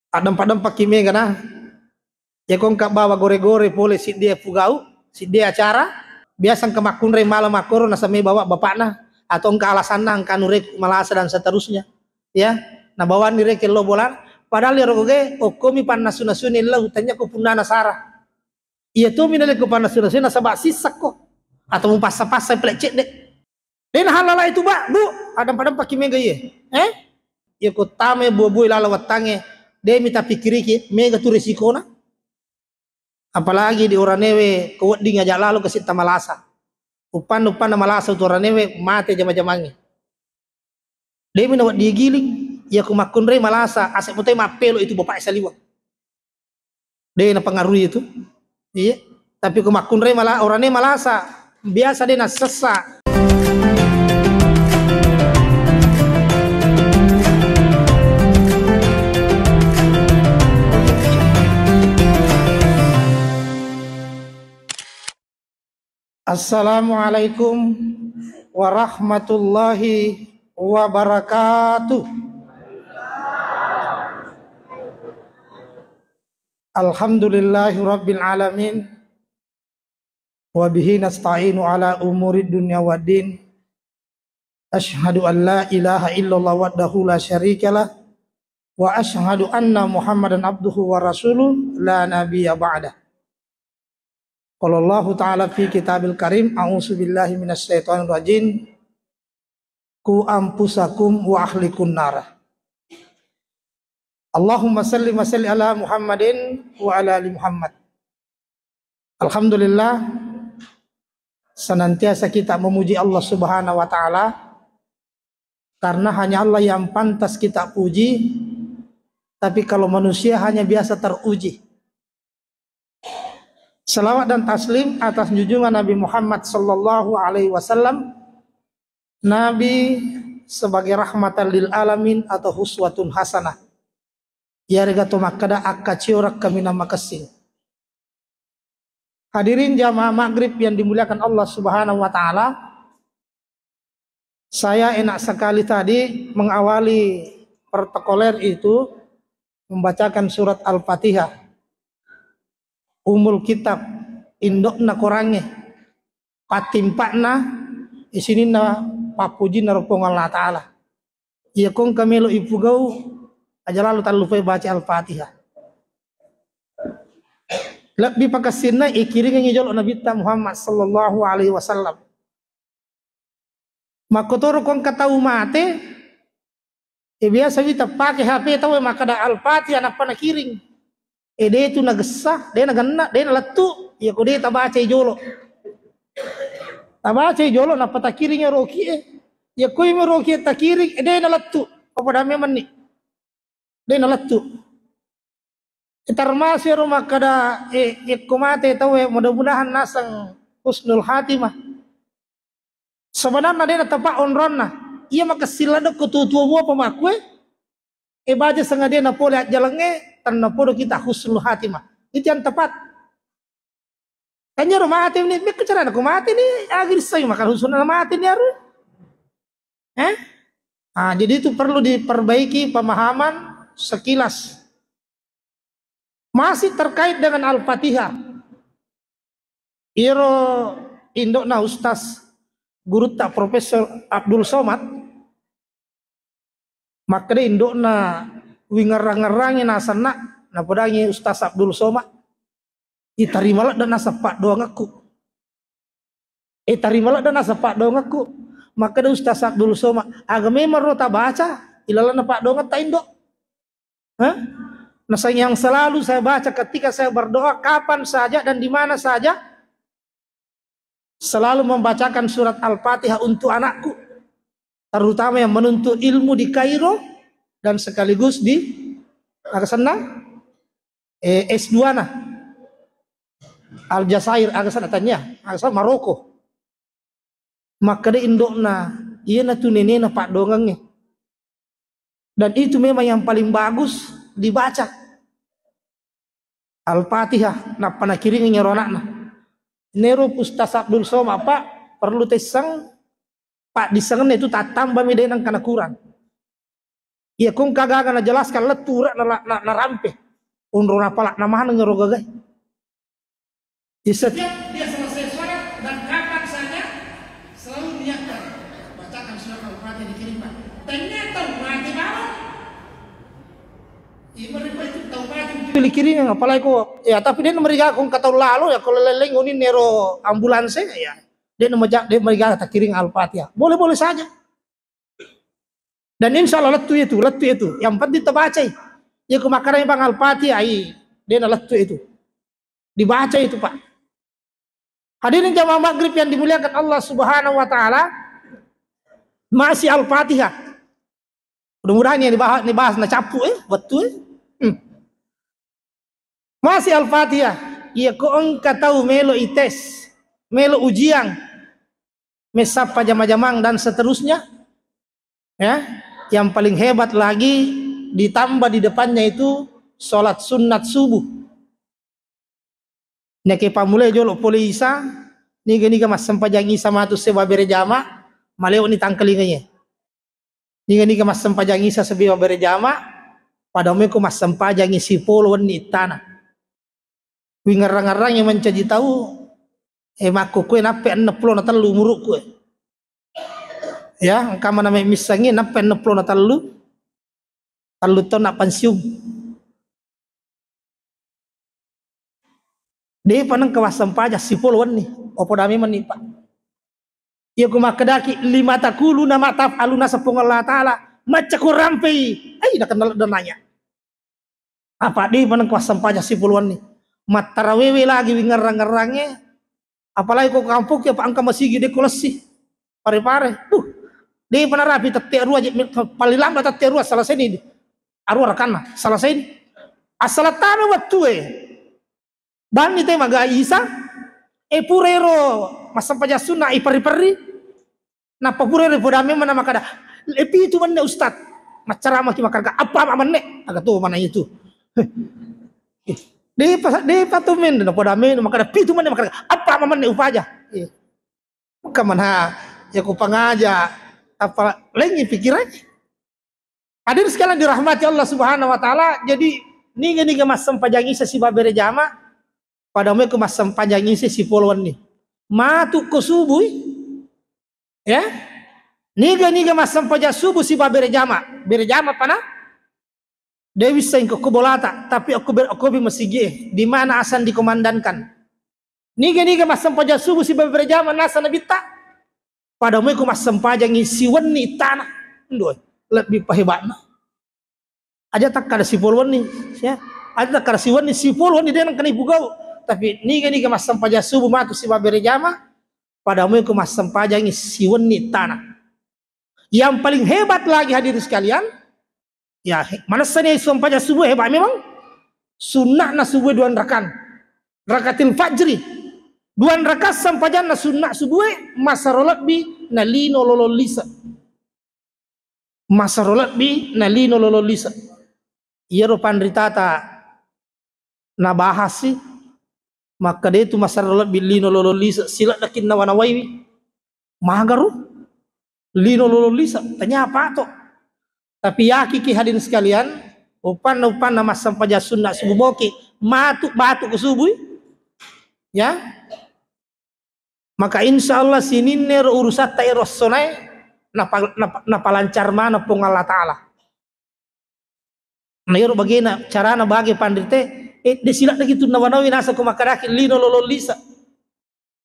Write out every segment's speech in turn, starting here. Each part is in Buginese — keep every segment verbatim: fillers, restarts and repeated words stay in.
Addempa-dempaki mega na. Iya ko engka bawa gore-gore pole siddi pugau, siddi acara, biasa engka makkunrai malam makkoro nasamai bawa bapakna, atau engka alasanna engka anu rek malasa dan seterusnya. Ya, nabawanni rek lo bola, padahal iyaro ge okkomi pannasu-nasuni lo tanya ko punnana sara. Iya to mi nalekko pannasu-nasu nasaba sissakko. Atau mupassa-passa pele cedde. De nahalala itu, Pak, Bu, addempa-dempaki mega iye. Eh? Iya ko tame bua-bua lala wettangnge, de mi tapikkiriki mega tu resikona. Apalagi di oranewe ko wedding aja lalo kasi tamalasa. Uppanna-uppanna malasa tu oranewe mate jama-jamangnge. De mi nawedding giling, iya ko makkunrai malasa, ase mutai mappelo itu bapak saliweng. De napengaruhi itu. Iya. Tapi ko makkunrai mala, orane malasa, biasa de nasessa. Assalamualaikum warahmatullahi wabarakatuh. Alhamdulillahi rabbil alamin. Wa bihi nasta'inu ala umuri dunya waddin. Asyhadu an la ilaha illallah wahdahu la syarikalah. Wa asyhadu anna Muhammadan abduhu wa rasuluh la nabiyya ba'dah. Qala Allahu ta'ala fi kitabil karim, a'udzu billahi minasy syaithanir rajim. Ku anfusakum wa ahlikum nara. Allahumma salli wa salli ala Muhammadin wa ala ali Muhammad. Alhamdulillah, senantiasa kita memuji Allah Subhanahu wa taala, karena hanya Allah yang pantas kita puji, tapi kalau manusia hanya biasa teruji. Salawat dan taslim atas junjungan Nabi Muhammad sallallahu alaihi wasallam. Nabi sebagai rahmatan lil alamin atau uswatun hasanah. Iyarega to makkeda akkacioreng kaminang makessing. Hadirin jamaah maghrib yang dimuliakan Allah Subhanahu wa taala, saya enak sekali tadi mengawali protokoler itu membacakan surat Al-Fatihah. Umul kitab, indokna korangnge, patimpakna, isininna pappujinna ro Puang Allah Ta'ala. Iya ko engka melo ipugau, aja lalo tallupai baca Al-Fatihah. Lebbi pakessinna ikiringengngi jolo Nabitta Muhammad sallallahu alaihi wasallam. Makkotoro ko engka tau mate, e biasa wita pake H P tau e makkeda Al-Fatihah nappa nakiring. E de tu nagessa, de nagenna, de nalettu. Iya ko de tabacai jolo. Tabacai jolo nappa takiring roki e. Iya ko imi roki e takiring, e de nalettu. Apa dame menni. De nalettu. E, termasuk ero makkeda, e, ekko mate tau e, mudah-mudahan naseng husnul khatimah. Sebenarna de natepa onronna. Iya makessing ladde ko tuo-tuo mua pamakkue, e, baja sengaja na pole ajjalengnge, tanna podo kita husnul khatimah. Itu yang tepat. Tanya ro mate ni, mekko carana ko mate ni, agir sai makan husnul mate ni aru. Eh? Ah, jadi itu perlu diperbaiki pemahaman sekilas. Masih terkait dengan Al-Fatihah. Iro indokna Ustaz Gurutta Profesor Abdul Somad, makkeda indokna wingerrang-ngerrangi nasenna, napodangi Ustaz Abdul Somad, itarima ladde naseng paddoangekku. E, tarima ladde naseng paddoangekku. Makkeda Ustaz Abdul Somad, aga memang ro tabaca ilalenna paddoangetta indo? Hah? Naseng yang selalu saya baca ketika saya berdoa, kapan saja dan di mana saja, selalu membacakan surat Al-Fatihah untuk anakku, terutama yang menuntut ilmu di Kairo dan sekaligus di, aga senna, eh, S dua na Aljazair, aga senna tanya, aga senna Maroko. Makkeda indokna, iyanatu nenena paddoangengnge. Dan itu memang yang paling bagus dibaca. Al-Fatihah, nappa nakiringi ro anakna. Nero Ustaz Abdul Somad, Pak, perlu tessang, Pak, dissengenna itu tattambami de nengka nakurang. Iya, kong kagaga najelaskan lettu ura na, na, narampe. Unro napala na maneng ro gagai. Isa. Setiap dia selesai sholat dan kapan saja selalu niatkan bacakan surat Al-Fatihah dikirim, Pak. Ternyata mati bawang. Ibu itu tahu mati itu dikirim, apalagi kok, ya, tapi dia meriga kong kata lalu ya, kalau leleng unin nero ambulanse ya. Dia nama dia meriga tak kirim Al-Fatihah. Boleh-boleh saja. Dan insya Allah lettu itu, lettu itu. Yang penting terbacai. Ya, ku makkadai bang Al-Fatihah, ai, dia na lettu itu. Dibaca itu, Pak. Hadirin jamaah maghrib yang dimuliakan Allah Subhanahu wa Ta'ala, masih Al-Fatihah. Mudah-mudahan yang dibahas, dibahas na cappu, eh, betul, eh. Hmm. Masih Al-Fatihah. Iya, ko engka tau melo ites, melo ujian, mesappa jama-jamang dan seterusnya. Ya, yang paling hebat lagi ditambah di depannya itu sholat sunat subuh. Nake pammulai jolo pole Isa, niga-niga massempajang Isa matu sewa bere jama, maleoni tangkelingaye. Niga-niga massempajang Isa sewa bere jama, pada meko massempajangi sipolo wenni ittana. Wingerrang-ngerrangi mancaji tau, eh, makkukue nappe enneng pulo na tellu umurukku, eh. Ya, engka mana me missengi nappe enneng pulo na tellu, tellu taunna pensiun. Depa nengka wassempaja sipolo wenni, opo dame menni, Pak. Iya ku makkedaki, "Lima taquluna ma taf'aluna," Puang Allah Ta'ala, macca ku rampei, ai, nakenna ladde nanya. Apa depa nengka wassempaja sipolo wenni. Mattarawewe lagi wingerrang-ngerrange, apalagi ko kampokki apa engka masigi de ko lessi. Pare-pare. Buh. Depa narapi tette arua je, paling lambat tette arua selesai ni. Arua rakanna, selesai ni. Assalattana wettue. Banni te maga Isa, e pura ero massempajang sunna, e perri-perri. Nappa pura ero poda memang na makkada, "E pitu menne Ustaz." Maccarama ki makkada, "Apa ma menne?" Aga to mana itu. Depa, depa tu men, na poda men, makkada, "Pitu menne," makkada, "Apa ma menne upaja?" Iya. Engka mana ya ku pangaja, apa lengi pikirannya. Hadir sekalian dirahmati Allah Subhanahu wa Ta'ala, jadi niga-niga massempajang Isa sibawa bere jama, pada meko massempajang Isa sipolo wenni. Matu ko subui, ya. Niga-niga massempajang subuh sibawa bere jama, bere jama pana? De wisseng ko, ko bolata, tapi okko ber-, okko bi masigi e, di mana asan dikumandangkan. Niga-niga massempajang subuh sibawa bere jama nasa nabitta, pada meko massempajangi siwenni ittana. Ndoe, lebbi pahebatna. Aja takkada sipolo wenni, ya. Aja takkada siwenni, sipolo wenni de nengka nipugau. Tapi niga-niga massempajang subuh matu sibawa bere jama, pada meko massempajangi siwenni ittana. Yang paling hebat lagi hadirin sekalian, ya, he-, manessani sempajang subuh hebat memang. Sunnahna subuh dua rakan. Rakatil fajri. Dua rakat sempajanna sunnah subuh, masero lebbi na lino lolo lise. Masero lebbi na lino lolo lise. Iyaro panritata nabahasi, makkeda tu masero lebbi lino lolo lise, sileddeki nawa-nawaiwi. Magaro lino lolo lise, tanya apa to? Tapi yakiki hadirin sekalian, upanna, upanna massempajang sunna subuh moki, matu batu ke subuh, ya. Maka insya Allah sininna ero urusatta ero essonae napa-, napa-, napalancar mana Puang Allah Ta'ala. Na ero bagena carana bage panrite, eh, de siladdeki tu nawa-nawai nasa ko makkedaki lino lolo lise.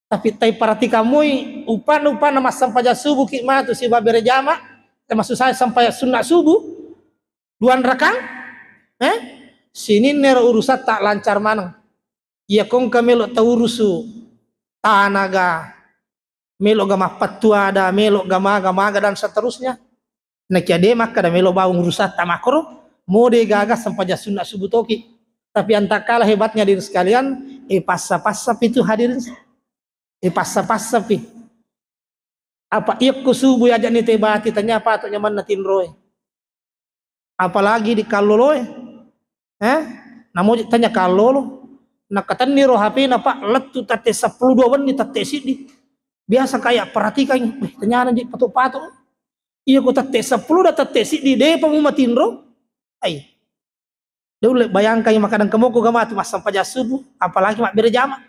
Tapi tai perhatikan moi upanna, upanna massempajang subuh ki matu sibawa bere jama, termasuk saya sempajang sunna subuh, dua rakang, eh, sininna ero urusatta lancar maneng. Iya kongka melo taurusu tanaga, melo ga mappattu ada, melo ga maga-maga dan seterusnya. Nakia de makkeda melo bawang urusatta makro, mode gaga sempajang sunna subuh toki. Tapi antakala hebatnya diri sekalian, eh passa-passa pi tu hadirin. Eh passa-passa pi. Apa iyakko subuh aja ni tebati tanya apa tu nyamanna tinroe. Apalagi di kalloloe. Eh? Namoji tanya kallolo. Nakatenni ro H P na, Pak, lettu tette seppulo dua wenni tette siddi. Biasa kayak perhatikan, eh, tanyana ji patok-patok. Iya ko tette seppulo dan tette siddi depa mu matinro. Ai. De ulle bayangkan makkada engka moko ga matu massempajang subuh, apalagi mabbere jama.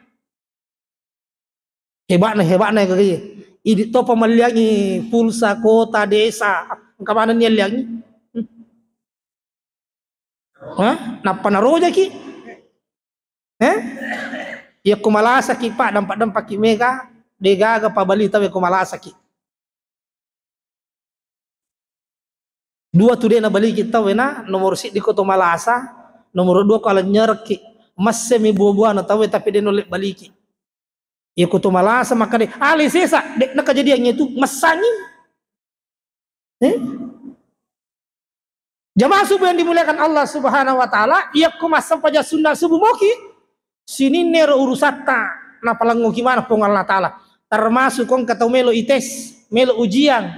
Hebatna, hebatna ya kagaye. Idi topa melliangi pulsa kota desa. Engka manenni yelliangi? Hmm. Hah? Nappa narojaki? Eh? Yakko malasaki, Pak, dampak-dampakki mega, degaga pabali tau yakko malasaki. Dua tu de nabaliki tau wena, nomor siddi ko to malasa, nomor dua ko alanyarekki. Massemi buah-buahna tau, tapi de nulle baliki. Yakko to malasa makkada, ale sesa, de nakajadian itu, massangi. Eh? Jamaah subuh yang dimuliakan Allah Subhanahu wa Ta'ala, yakko massempajang sunna subuh moki, sininna ero urusatta napalangngongki maneng Puang Allah Ta'ala. Termasuk ko engka tau melo ites, melo ujian.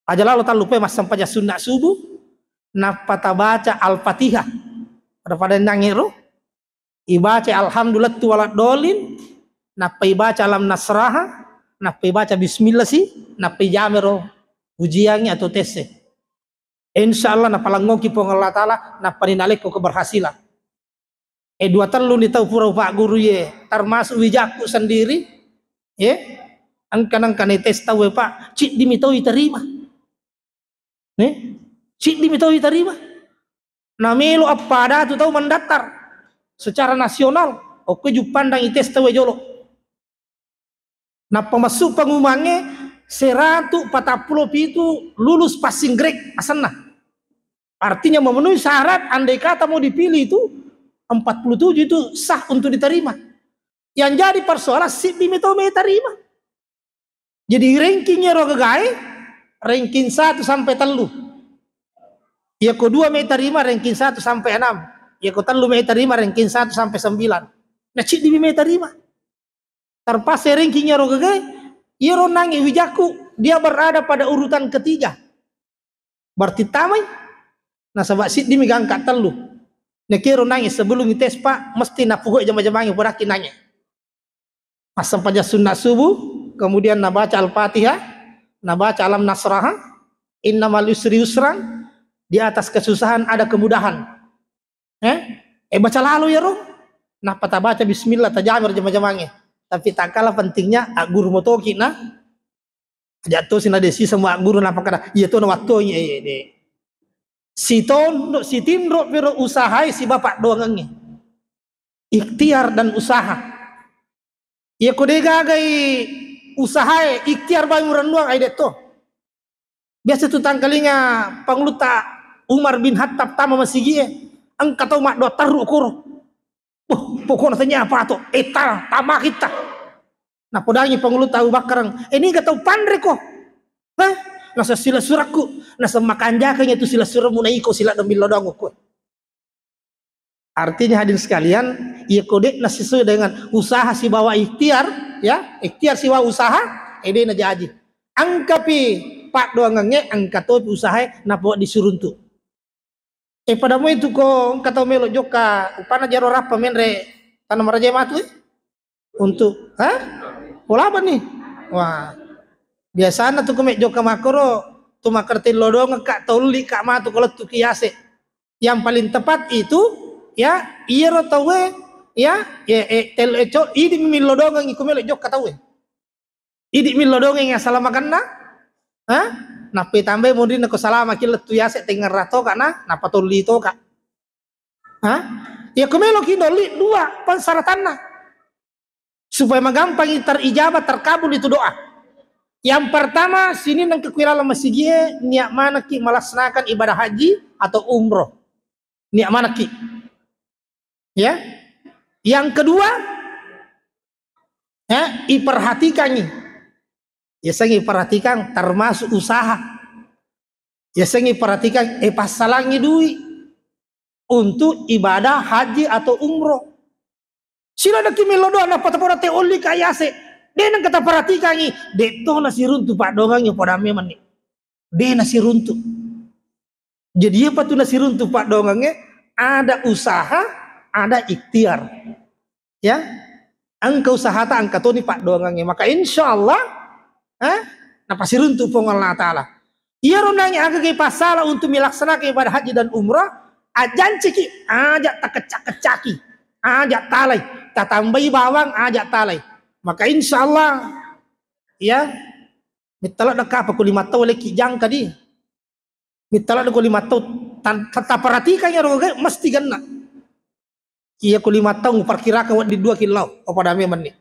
Aja lalo tallupai massempajang sunna subuh, nappa tabaca Al-Fatihah. Pada-pada nangero, ibaca Alhamdulillah tu waladdallin, nappa ibaca Alam Nasraha, nappa ibaca Bismillah si, nappa ijamero ujiangi atau tesse. Insya Allah napalangngongki Puang Allah Ta'ala, nappa ninalekko keberhasilan. Eh, dua tellu ni tau pura upagguru ye, termasuk wijakku sendiri, ye, engka nengka ni tes tau, eh, Pak, ciddi mi tau iterima. Eh, ciddi mi tau iterima. Namelo appada tu tau mendaftar secara nasional. Oke, Juppandang ites tau jolo. Nappa massu pengumumannya seratu patappulo pitu lulus passing grade asenna. Artinya memenuhi syarat, andai kata mau dipilih itu empat puluh tujuh itu sah untuk diterima. Yang jadi persoalan siddi mi tau mai terima. Jadi ranking ero gagae, ranking satu sampai tellu. Iya ko dua mai terima ranking satu sampai enam. Iya ko tellu mai terima ranking satu sampai sembilan. Nah, siddi mi mai terima. Terpaksa ranking ero gagae, iyero nangi wijakku, dia berada pada urutan ketiga. Berarti tamai. Nasaba siddi mi gangka tellu. Nekero nangi sebelum tes, Pak, mesti napuhoi jama-jamangi, podakki nangi. Massempajang sunna subuh, kemudian nabaca Al-Fatihah, nabaca Alam Nasraha, Inna ma'al usri yusran, di atas kesusahan ada kemudahan. Eh? Eh, baca lalo iyaro. Nappa tabaca bismillah, tajamai jama-jamange. Tapi takkala pentingnya agguru motoki na. Aja tosi na de siseng agguru nappa kada, iya to na wattongi, eh, de. Sitondo, sitinro piro usahai sibawa paddoangengnge. Ikhtiar dan usaha. Iya ko de gagai usahae, ikhtiar bae murennuang ai de to. Biasa tu tangkalinga Pangulutta Umar bin Khattab tama masigie, engka tau maddoa terru koro. Wah, pokokna tanya apa to? Eh, ta, tama kita. Napodangi Pangulutta Abu Bakar, eh, niga tau panre ko? Hah? Nasa sila surakku, nasa makanjakanya tu sila surakmu naiko sila demi lodong ko. Artinya hadirin sekalian, iya ko de'na sesuai dengan usaha sibawa ikhtiar, ya, ikhtiar sibawa usaha, eh, de'na jaji. Engkapi paddoangengnge, engka topi usahae, napowedding siruntu. Eh, pada moi tu ko engka tau melo jokka, upana jaro rappa menre Tanah Maraja matu, eh? Untuk, ha? Polaba ni. Wah. Biasana tu ko me jokka makkoro, tu makkoro tellodongeng ka, tolli ka matu ko lettu ki yase. Yang paling tepat itu, ya, iyaro tauwe, ya, ya, eh, tel-, eh, co-, idi mi millodongeng iko melo jokka tauwe. Idi millodongeng assalamakenna, ha? Nappa tambai monrinna ko salamaki lettu yase tengngerra toka na, nappa tolli toka. Ha? Iya ko meloki nolli dua persyaratanna. Supaya magampangi terijabah, terkabul itu doa. Yang pertama, sininna engka kuilaleng masigie, niat manekki melaksanakan ibadah haji atau umroh. Niat manekki. Ya. Yang kedua, ya, iperhatikangi. Yasengnge iperhatikan termasuk usaha. Yasengnge iperhatikan, eh, passalangi dui untuk ibadah haji atau umroh. Sila deki millo doang nappa tapoda te olli ka yase. De nengka taperhatikangi, de to nasiruntu paddoangengnge poda memenni. De nasiruntu. Jadi, iyapa tu nasiruntu paddoangengnge, ada usaha, ada ikhtiar. Ya. Engka usahata, engka toni paddoangengnge. Maka insya Allah, eh, Napasiruntu Puang Allah Ta'ala. Iyaro nangi aga-aga passala untuk melaksanakan ibadah haji dan umrah, ajanciki, aja takecak-kecaki, aja talai, tatambai bawang, aja talai. Maka insya Allah, ya, mittala deka apa ku lima tau leki jangka di. Mittala deko lima tau, tan-, ta-, taperhatikan iyaro gaga, mesti genna. Iya ku lima tau, perkirakan wedding dua kilo, apa dame menni.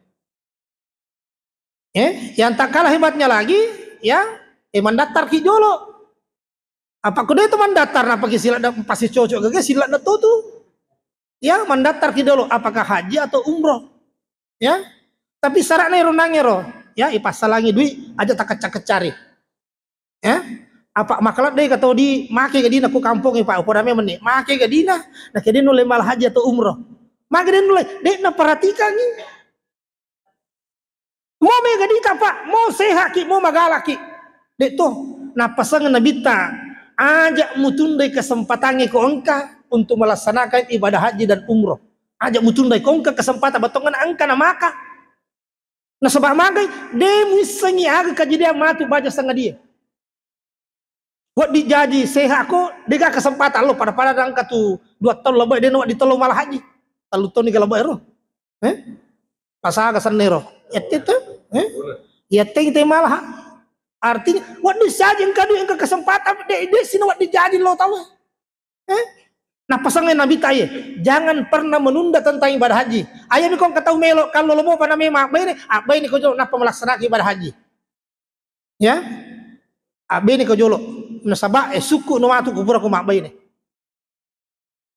Eh, yang tak kalah hebatnya lagi, ya, eh, mandaftar ki jolo. Apa ku de tu mandaftar, apa ki sila da pasti cocok gaga, sila da tu tu. Ya, mandaftar ki dolo, apakah haji atau umroh? Ya, tapi syaratnya ro nangero, ya, ipassalangi duit, aja takecak-kecari. Ya, apa makala de ka tau di make gadina ku kampong, Pak, upada memang ni, make gadina, nah, kede nulle mala haji atau umroh. Mage de nulle, de na perhatikan ni. Mo mega dita, Pak, mo sehat ki, mo magala ki. Dek to, napasang Nabitta, aja mutundai kesempatannya ko engka untuk melaksanakan ibadah haji dan umroh. Aja mutundai ko engka kesempatan, batongan engka na maka. Nasaba magai, de muissengi aga kejadian matu baja sangadie. Wedding jaji sehat ko, dega kesempatan lo, pada-pada dangka tu dua tahun lebih, de no wedding tolong malah haji. Tellu tahun ni lebih ro. Eh? Pasaga sennero. Yette tu? Eh? Yatte kita malah. Artinya, wedding saja engka duit, engka kesempatan, de, de sini wedding jaji lo tau. Eh? Napasang Nabitta, jangan pernah menunda tentang ibadah haji. Ayo mi ko engka tau melo, kalau lo mo pada memang abbaine, abbaine ko jolo nappa melaksanakan ibadah haji. Ya? Abbaine ko jolo. Nasaba, eh, suku no matu kupura ko mabbaine.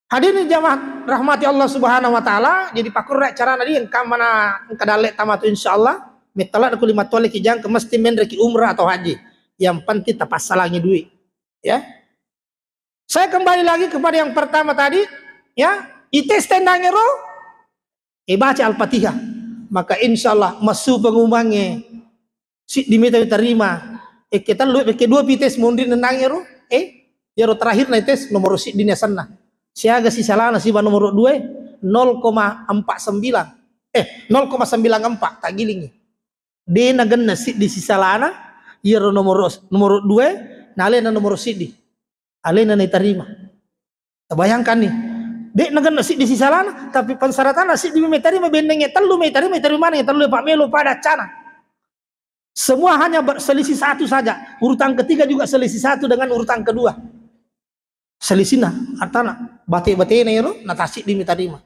Hadirin jamaah rahmati Allah Subhanahu wa Ta'ala, jadi pakkurre carana di engka mana engka dalle tamatu insyaallah, mittala ku lima tole ki jangka mesti menre ki umrah atau haji. Yang penting tapassalangi duit. Ya. Saya kembali lagi kepada yang pertama tadi, ya, ites tendangero, eh, baca Al-Fatihah. Maka insyaallah massu pengumumannya, siddi mita tarima. Eh, ke tellu, eh, ke dua pi tes mondri nendangero, eh, yaro terakhir na tes nomor siddi ni asenna. Siaga si salana siba nomor dua, nol koma empat sembilan. Eh, nol koma sembilan empat, tak gilingi. De nagenna siddi sisalana, iyaro nomoro, nomoro dua, na alena nomoro siddi. Alena naitarima. Bayangkan ni, de nagenna siddi sisalana, tapi pensyaratanna siddi mi maitarima, bennengnge tellu maitarima, itarima maneng tellu, pak melo pada cana. Semua hanya ber-, selisih satu saja. Urutan ketiga juga selisih satu dengan urutan kedua. Selisihna, artana, bate-batena ero, na tasiddi mi tarima.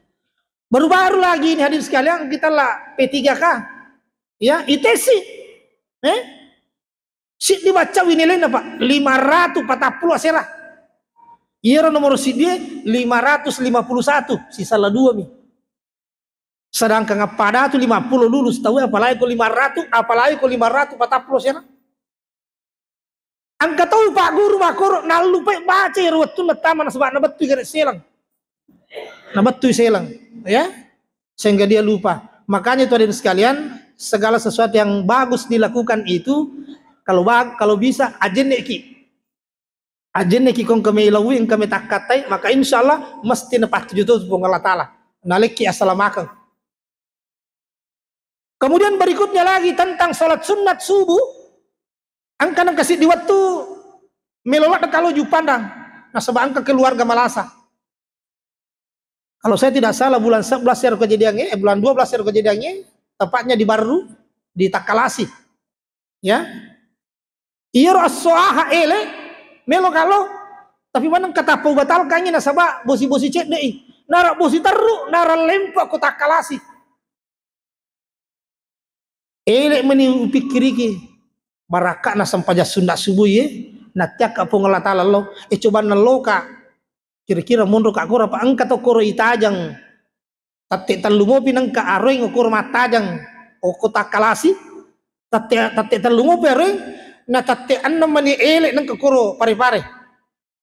Baru-baru lagi ini hadirin sekalian, kita la P tiga K. Ya, I T S. Eh? Siddi bacca winilena, Pak, lima ratus patappulo asera. Iyaro nomor siddi lima ratus lima puluh satu, sisala dua mi. Sedangkan appada tu lima puluh lulus tau, apalagi ko lima ratus, apalagi ko lima ratus patappulo asera. Engka tau Pak Guru makkoro nallupai baca ero wettunna tama nasaba nabettui gare selang. Nabettui selang, ya. Sehingga dia lupa. Makanya itu hadirin sekalian, segala sesuatu yang bagus dilakukan itu, kalau bag-, kalau bisa ajenneki. Ajenneki kong kami lawi, kami takkatai, maka insya Allah mesti napattuju tu Puang Allah Ta'ala. Nalekki assalamakeng. Kemudian berikutnya lagi tentang salat sunnat subuh. Engka nengka siddi wettu melo ladde kalo Jupandang. Nasaba engka keluarga malasa. Kalau saya tidak salah bulan sebelas ero kejadiannya, eh, bulan dua belas ero kejadiannya, tepatnya di Barru, di Takkalasi. Ya. Iyaro esso aha ele, melo kalo, tapi maneng katappa ubatalkangngi nasaba bosi-bosi cedde'i. Nara bosi terru, nara lempo ko Takkalasi. Ele meni upikkiriki, barakka'na sempajang sunna subuh ye, nattiakka Puang Allah Ta'ala lo, e coba nalloka. Kira-kira monro ka koro apa engka to koro itajang. Tette tellu mopi nengka aroeng okoro mattajang, okko Takkalasi, tette, tette tellu mopi aroeng, na tette enneng mani ele nengka koro Pare-Pare.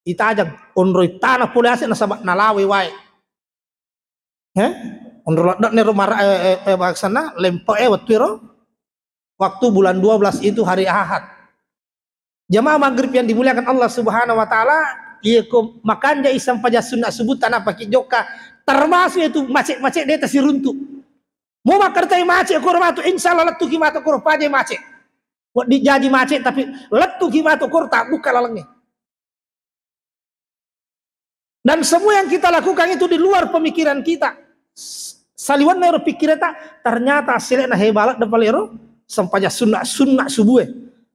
Itajang, onroi tana pole ase nasaba nalawe wae. He? Onro ladde nero mara-, eh, eh, eh, bangsana lempe e wettu ero. Waktu bulan dua belas itu hari Ahad. Jamaah maghrib yang dimuliakan Allah Subhanahu wa Ta'ala, iya ko makanja isang paja sunna subuh tanah paki jokka, termasuk itu macet-macet deta siruntu. Mau makertai macet koro matu, insya Allah lettuki matu koro paja macet. Wedding jaji macet, tapi lettuki matu koro tabbuka lalengnge. Dan semua yang kita lakukan itu di luar pemikiran kita. S-, saliwenna ero pikkireta, ternyata selena hebat ladde pale ero sempajang sunna, sunna subuh e.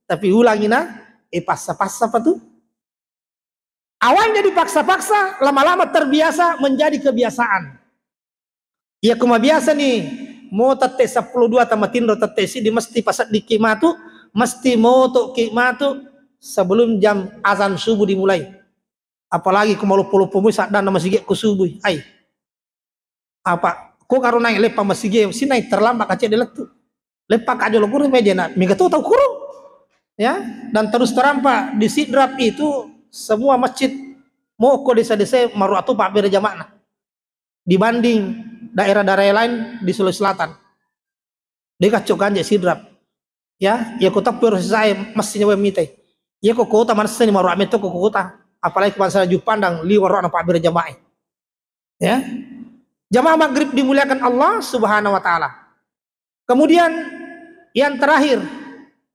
Tapi ulangi na, eh, passa-passa apa tu? Awalnya dipaksa-paksa, lama-lama terbiasa menjadi kebiasaan. Iya, ko mabiasa ni, mo tette seppulo dua tamatinro tette siddi mesti paseddiki matu, mesti motoki matu sebelum jam azan subuh dimulai. Apalagi ko maloppo-loppo mui saddanna masigi ko subuh. Ai. Apa ko karo naik leppa masigi, sinai terlambat kacedde lettu. Leppa ka jolo kuru meja na, mega tu tau kuru. Ya, dan terus terang Pak, di Sidrap itu semua masjid moko desa-desa maruatu pabbere jama'na dibanding daerah-daerah lain di Sulawesi Selatan. De kacco kanje Sidrap. Ya, ya ko tapper saya masih nyawa mitai. Ya ko kota mana seni maruak meto ko kota. Apalagi ko bangsa Jupandang liwar na pabbere jamaah. Ya. Jamaah maghrib dimuliakan Allah Subhanahu wa taala. Kemudian yang terakhir,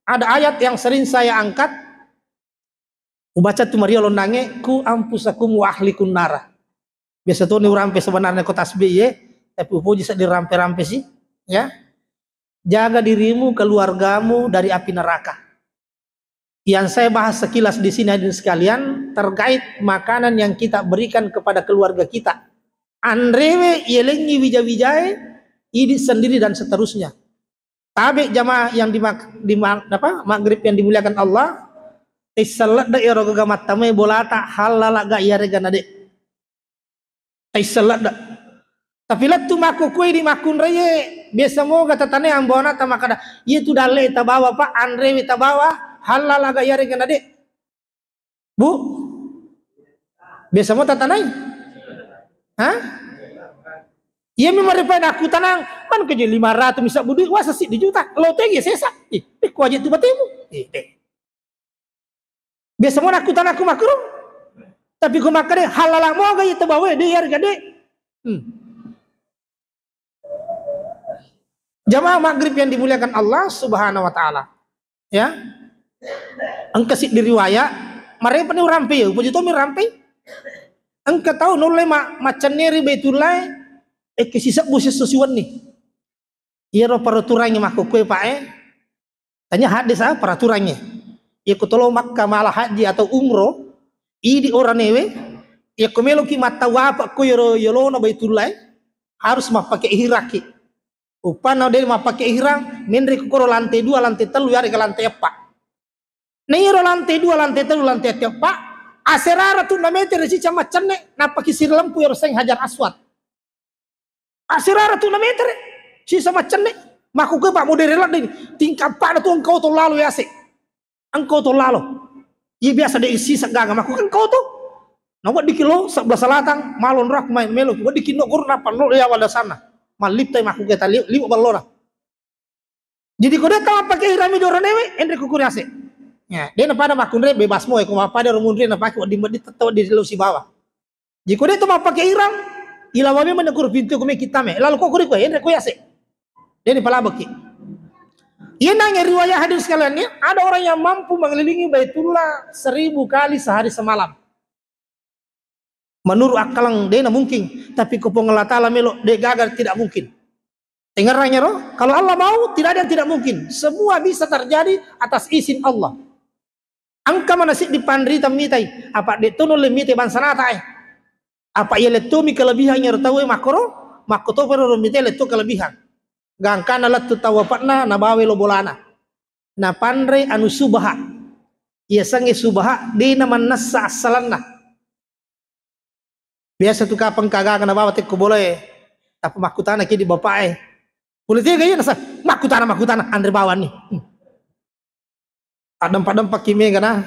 ada ayat yang sering saya angkat. Ubaca tu mario lonnangnge, "Ku anfusakum wa ahlikum nara." Biasa tu ni urampe sebenarnya ko tasbih ye, tapi upoji seddi rampe-rampe sih, ya. "Jaga dirimu, keluargamu dari api neraka." Yang saya bahas sekilas di sini, hadirin sekalian, terkait makanan yang kita berikan kepada keluarga kita. Anrewe, yelengi wija-wijae, idi sendiri dan seterusnya. Tabe jamaah yang di mak-, di ma-, apa, maghrib yang dimuliakan Allah, tisseng ladde ero gaga mattamai bolata, halala ga iyarega nade. Taisseng ladde. Tapi lettu makkukue di makkunraie, biasa moga tatanai ambo anakta makkada, "Iya tu dalle tabawa, Pak, anrewe tabawa, halala ga iyarega nade." Bu? Biasa mo tatanai? Hah? Iya memang ripai nakkutanang, man keje lima ratus misal budi, wasa siddi juta, lo tegi sesa. Ih, eh, kuaje tu batemu. Ih, deh. Biasa mo nakkutanakku makkuro. Tapi ko makkada halala moga iya tabawa, de, iya harga de. Hmm. Jamaah maghrib yang dimuliakan Allah Subhanahu wa taala. Ya. Engka siddi riwaya, marepa ni urampe ya, upoji tomi rampe. Engka tau nulle ma-, maccenneri Baitullah, eh, ke sisebbu siesso siwenni. Iyaro peraturangnge makkukue, Pak, eh. Tanya hadis, ah, peraturangnge. Iya ko tolo Makkah mala haji atau umroh, idi oranewe, iya ko meloki mattawaf ko yolo-, yolona Baitullah, eh, harus mappake ihramki. Uppanna de mappake ihram, menre ko koro lantai dua, lantai tellu, yarega lantai eppa. Na iyaro lantai dua, lantai tellu, lantai eppa, aserara tu na metere sica maccenne, nappaki sirilempu iyaro seng Hajar Aswad. Aserara tu na metere, sisa maccenne. Makkukue, Pak, modere ladde ni. Tingka empat na tu engkau to lalo yase. Engkau to lalo. Iya biasa de sisa gaga makkukue engkau to. Na weddikki lo sebelah selatan, malon rak main melo. Weddikki no guru napa no ya wala sana. Malliptai makkukue tali, liwa ballona. Jadi ko de tamappake ihram mi doronewe, enre kukuri ase. Ya, de napada makkunre bebas mo, ko mapada ro munri napake wedding-wedding tette wedding lo sibawa. Jadi ko de tamappake ihram, ilawa memang nakuro pintu ko me kita me. Lalu ko kuri ko enre ko yase. De ni palabeki. Iya nanya riwayat hadis sekalian ni, ada orang yang mampu mengelilingi Baitullah seribu kali sehari semalam. Menurut akkalang, de na mungkin. Tapi ko Puang Allah Ta'ala melo, de gaga tidak mungkin. Tengerang ero, kalau Allah mau, tidak ada yang tidak mungkin. Semua bisa terjadi atas izin Allah. Engka mana siddi panrita mitai, apa de tono le mitai bangsa nata eh. Apa iya lettu mi kelebihan ero tau eh makkoro, makko to pero mitai lettu kelebihan. Gangkana lettu tau apa'na, nabawa lo bolana. Napanre anu subaha. Iya sange subaha, de na mannessa assalanna. Biasa tu kapang kagaga nabawa tekko bolae, tappa makkutana ki di bapae. Pole tega iya nasa, makkutana, makkutana, anre bawanni. Hmm. Addempa-dempaki mega na.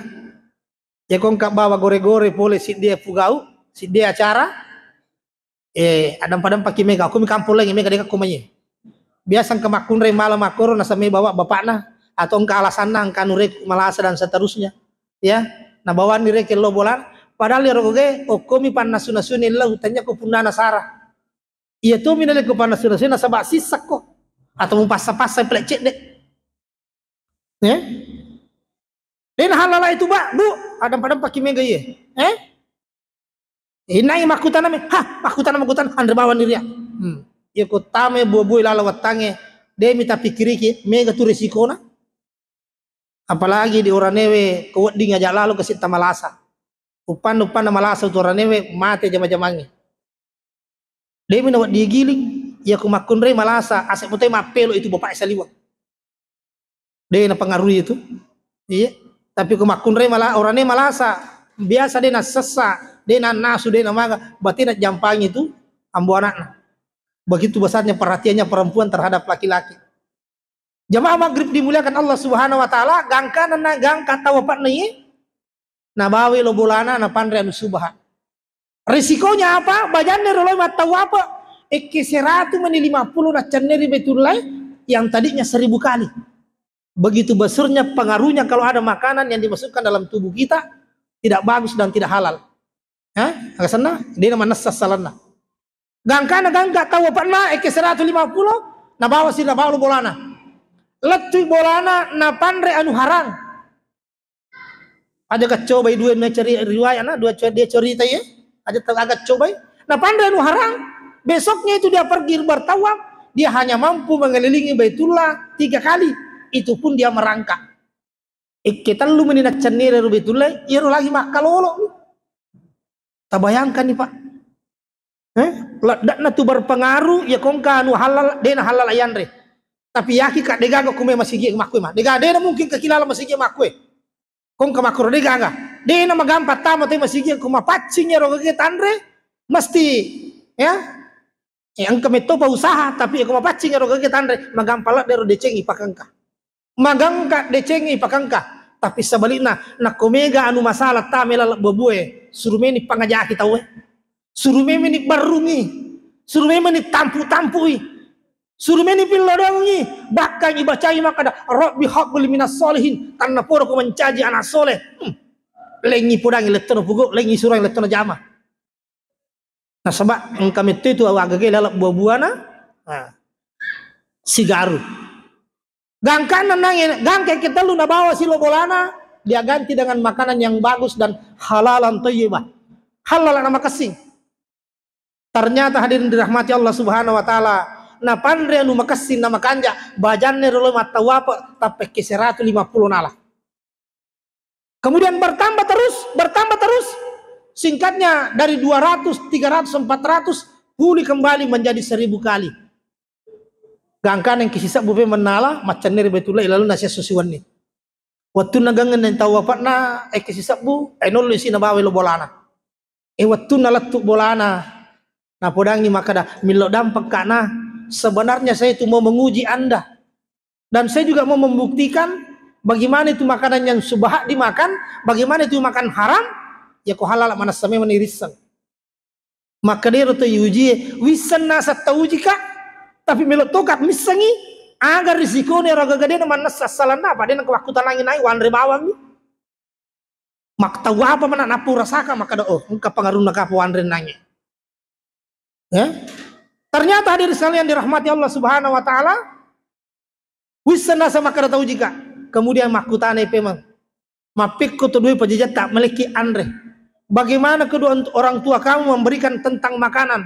Iya ko engka bawa gore-gore pole siddi pugau, siddi acara. Eh, addempa-dempaki mega, aku mi kampong lain mega deka ko maye. Biasa engka makkunrai malam makkoro nasa me bawa bapakna, atau engka alasanna engka anu rek malasa dan seterusnya. Ya, nabawanni reke lo bola, padahal ero koge okkomi pannasu-nasuni lo tanya ko punnana sara. Iya tu mi naleko pannasu-nasuni nasaba sissakko. Atau mupassa-passa pele cedde. Ya. De' nahalala itu, Pak, Bu, adampa-dampaki mega iye. Eh? Inai makkutanami, ha, makkutana, makkutana, anre bawang diriya. Hmm. Iya ko tame buah-buah lala wettangnge, de' mi tapikkiriki, mega tu resikona. Apalagi di oranewe ko wedding aja lalo kasitta malasa. Uppanna, uppanna malasa tu oranewe mate jama-jamangnge. De' mi nawedding giling, iya ko makkunrai malasa, ase' mutai mappelo itu bapak saliweng. De' napengaruhi itu. Iya. Tapi ko makkunrai mala-, orane malasa, biasa de' nassessa, de' nannasu, de' namaga, berarti najampangi itu ambo anakna. Begitu besarnya perhatiannya perempuan terhadap laki-laki. Jamaah maghrib dimuliakan Allah Subhanahu wa Ta'ala, gangkana na gangka tau apa'na iye, nabawai lo bolana, napanre anu subaha. Risikonya apa? Bajanna ro loi mattau apa? Ekke seratu mani lima puluh naccanne ri Baitullah yang tadinya seribu kali. Begitu besarnya pengaruhnya kalau ada makanan yang dimasukkan dalam tubuh kita tidak bagus dan tidak halal. Hah? Aga senna? De' na manessa salanna. Gangkana gangka tau apa'na, ekke seratu lima puluh, nabawa si, nabawa lo bolana. Lettui bolana, napanre anu harang. Aja gaccobai dua na ceri-, riwayatna, dua co-, dia cerita ya. Aja te-, aga cobai. Napanre anu harang. Besoknya itu dia pergi bertawaf, dia hanya mampu mengelilingi Baitullah tiga kali. Itu pun dia merangkak. Ekke tellu meni naccennere ro Baitullah, iyaro lagi makkalolo. Tabayangkanni, Pak. Eh, leddakna tu berpengaruh, iya kongka anu halal, de' na halal ayanre. Tapi yaki ka de' gaga kume masigi makkue ma. De' gaga, de' na mungkin kakilala masigi makkue. Kongka makkuro de' gaga. De' na magampang tama te masigi ku mapaccing ero gage tanre, mesti, ya. Eh, engka metto pa usaha, tapi ko mapaccing ero gage tanre, magampang ladde ro decengi pakengka. Magangka decengi pakengka. Tapi sebalikna, nakko mega anu masalah tame laleng bebue, suru meni pangajaki tauwe. Suru meni barrungi. Suru meni tampu-tampui. Suru meni pillo dongi. Bahkan ibacai makkada, "Rabbi habli minas solihin." Tanna poro ko mencaji anak soleh. Hmm. Lengi podangi lettono pugo, lengi surang lettono jama. Nasaba engka metto itu awagage laleng buah-buahna, nah, sigaru. Gangkanna nange, gangka ketellu nabawa silo bolana, dia ganti dengan makanan yang bagus dan halalan thayyibah. Halal na makessing. Ternyata hadirin dirahmati Allah Subhanahu wa Ta'ala, napanre anu makessing na makanja, bajanne rolo mattawapa, tappekke seratu lima puluh nala. Kemudian bertambah terus, bertambah terus. Singkatnya dari dua ratus, tiga ratus, empat ratus, pulih kembali menjadi seribu kali. Gangkaneng kisisebbu pe mennala, maccenneri Baitullah, lalu nasihat susiwenni. Wettunna gangeng tau apa'na, eh, kisisebbu, eh, nolli si nabawa lo bolana. Eh, wettunna lettu bolana, napodangi makkada, "Millau dampekka, nah, sebenarnya saya itu mau menguji Anda. Dan saya juga mau membuktikan bagaimana itu makanan yang subhat dimakan, bagaimana itu makan haram, ya ko halal manessa memang irisseng." Makkadero to iuji, wisseng naseng tauji ka, tapi melo toka missengi, aga risikone ro gagadena manessa salanna, apa dena ko wakkutanangi nai wanre bawangi. Maktau apa mana napura saka makkada, "Oh, engka pengaruhna kapa wanre nangi." Ya. Ternyata hadirin sekalian dirahmati Allah Subhanahu wa Ta'ala, wisseng naseng makkada tauji ka. Kemudian makkutanai pemeng, "Mappekko to dua pajajatta malekki anre? Bagaimana kedua ent-, orang tua kamu memberikan tentang makanan?"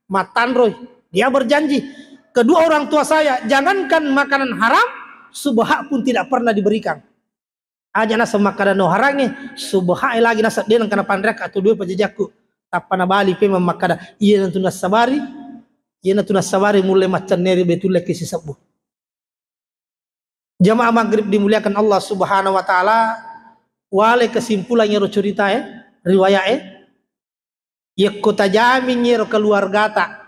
Mattanroi. Dia berjanji, "Kedua orang tua saya, jangankan makanan haram, subhat pun tidak pernah diberikan." Aja naseng makkada no harangnge, subhat lagi naseng de nengka napanreakka tu dua pajajakku. Tappa nabali pemeng makkada, "Iyanatu nassabari, iyanatu nassabari mulle maccenneri Baitullah ki sisebbu." Jamaah maghrib dimuliakan Allah Subhanahu wa Ta'ala, wale kesimpulan ero cerita e, riwayat e, yekko tajami ero keluargata,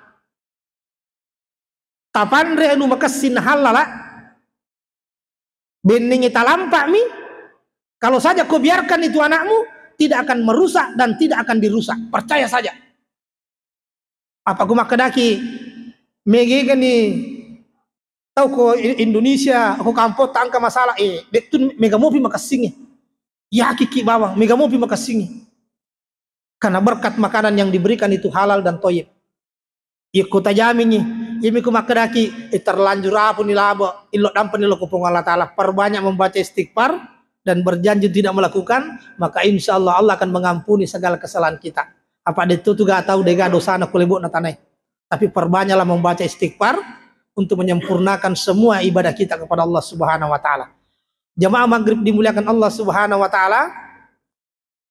tapanre anu makessing hallala, bennengngi talampa'mi, kalau saja kau biarkan itu anakmu, tidak akan merusak dan tidak akan dirusak. Percaya saja. Apa ku makkedaki, megegani tau ko I-, Indonesia, ko kampong tangka masalah, eh, dettun mega mopi makessingi. Yakiki bawang, mega mopi makessingi. Karena berkat makanan yang diberikan itu halal dan thayyib. Iya ko tajamingi, iyami ku makkedaki, eh, terlanjur apuni labo, illo dampeni lo ko Puang Allah Ta'ala, perbanyak membaca istighfar, dan berjanji tidak melakukan, maka insya Allah Allah akan mengampuni segala kesalahan kita. Apa de' tu ga tau de' ga dosana ku lebo'na tanae. Tapi perbanyaklah membaca istighfar untuk menyempurnakan semua ibadah kita kepada Allah Subhanahu wa Ta'ala. Jamaah maghrib dimuliakan Allah Subhanahu wa Ta'ala,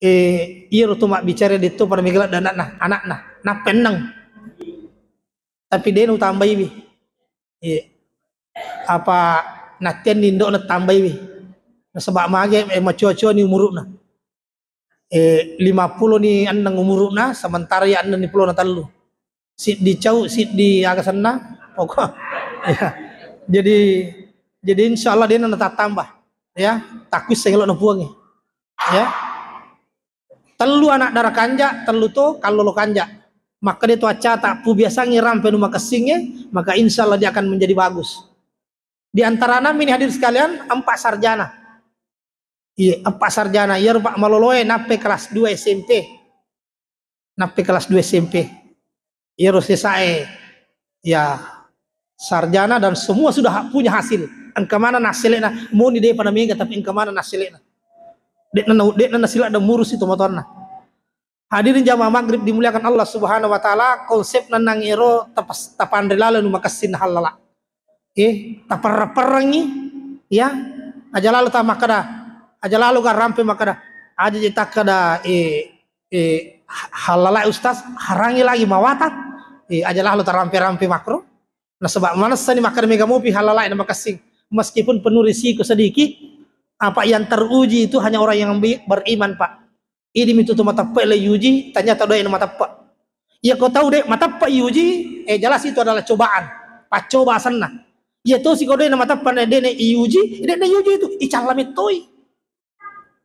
eh, iyaro to mabbicara de' to pada mega ladde' anakna, anakna, nappa enneng. Tapi de' nutambaiwi. Iya. Apa nattianni indo'na tambaiwi. Nasaba mage, eh, macoa-coani umuru'na. Eh, lima pulo ni enneng umuru'na, sementara iya enneng ni pulo na tellu. Siddi cau, siddi aga senna, pokok. Ya. Jadi, jadi insya Allah de' na natattamba. Ya, takkuisseng elo'na Puangnge. Ya. Tellu anak dara kanja, tellu to kallolo kanja. Maka de' to accata, pu biasangngi rampe nu makessingnge, maka insya Allah dia akan menjadi bagus. Di antarana mini hadir sekalian, empat sarjana. Iya, empat sarjana. Iyaro Pak maloloe nappe kelas dua S M P. Nappe kelas dua S M P. Iyaro sesae, ya, sarjana dan semua sudah ha-, punya hasil. Engka mana nassele'na, moni de' pada mega tapi engka mana nassele'na. De' na, de' na nasiladde' murusi tomatoanna. Hadirin jamaah maghrib dimuliakan Allah Subhanahu wa Ta'ala, konsep nenang ero tapas-, tapanre laleng nu makessing hallala. Eh, taperreng-perrengi, ya. Aja lalo ta makkeda, aja lalo ga rampe makkeda, aja je takkeda, eh, eh, ha-, hallala ustaz, harangi lagi mawatang. Eh, aja lalo tarampe-rampe makro. Nasaba manessani makkeda mega mopi hallala na makessing. Meskipun penuh risiko sedikit, apa yang teruji itu hanya orang yang bi-, beriman, Pak. Idi mitu tu mateppa le yuji, ternyata doe na mateppa. Iya ko tau de' mateppa yuji, eh, jelas itu adalah cobaan. Paccoba asenna. Iya tosi ko doe na mateppa na de' na iuji, de' na yuji itu, icalla mettoi.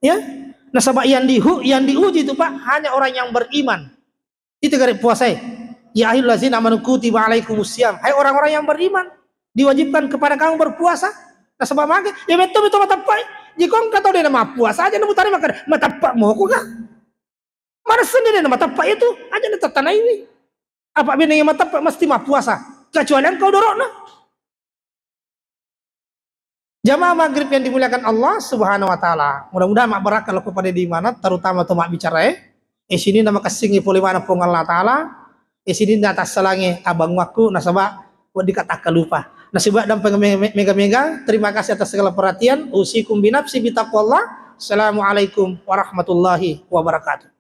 Ya. Nasaba yang dihu-, yang diuji itu, Pak, hanya orang yang beriman. Itu gare puasae. Ya ayyuhallazina amanu kutiba alaikumus siyam. Hai orang-orang yang beriman, diwajibkan kepada kamu berpuasa. Nasaba mage, ya betul betul mateppa. Jikong kata de' na mappuasa aja nemu tare makkeda, mateppa moko ga? Manessani de' na mateppa itu, aja na tatanaiwi. Apa bene yang mateppa mesti mappuasa. Kecuali engkau dorokna. Jamaah maghrib yang dimuliakan Allah Subhanahu wa Ta'ala. Mudah-mudahan mabbarakka lokko pada di mana, terutama to mabbicarae. Eh, sininna makessingi pole mana Puang Allah Ta'ala. Eh, sininna tassalangi abang wakku, nasaba weddikka takkalupa. Nasaba dan peng-, me-, me-, mega-mega, terima kasih atas segala perhatian. Usikum binafsi bitaqwallah. Assalamualaikum warahmatullahi wabarakatuh.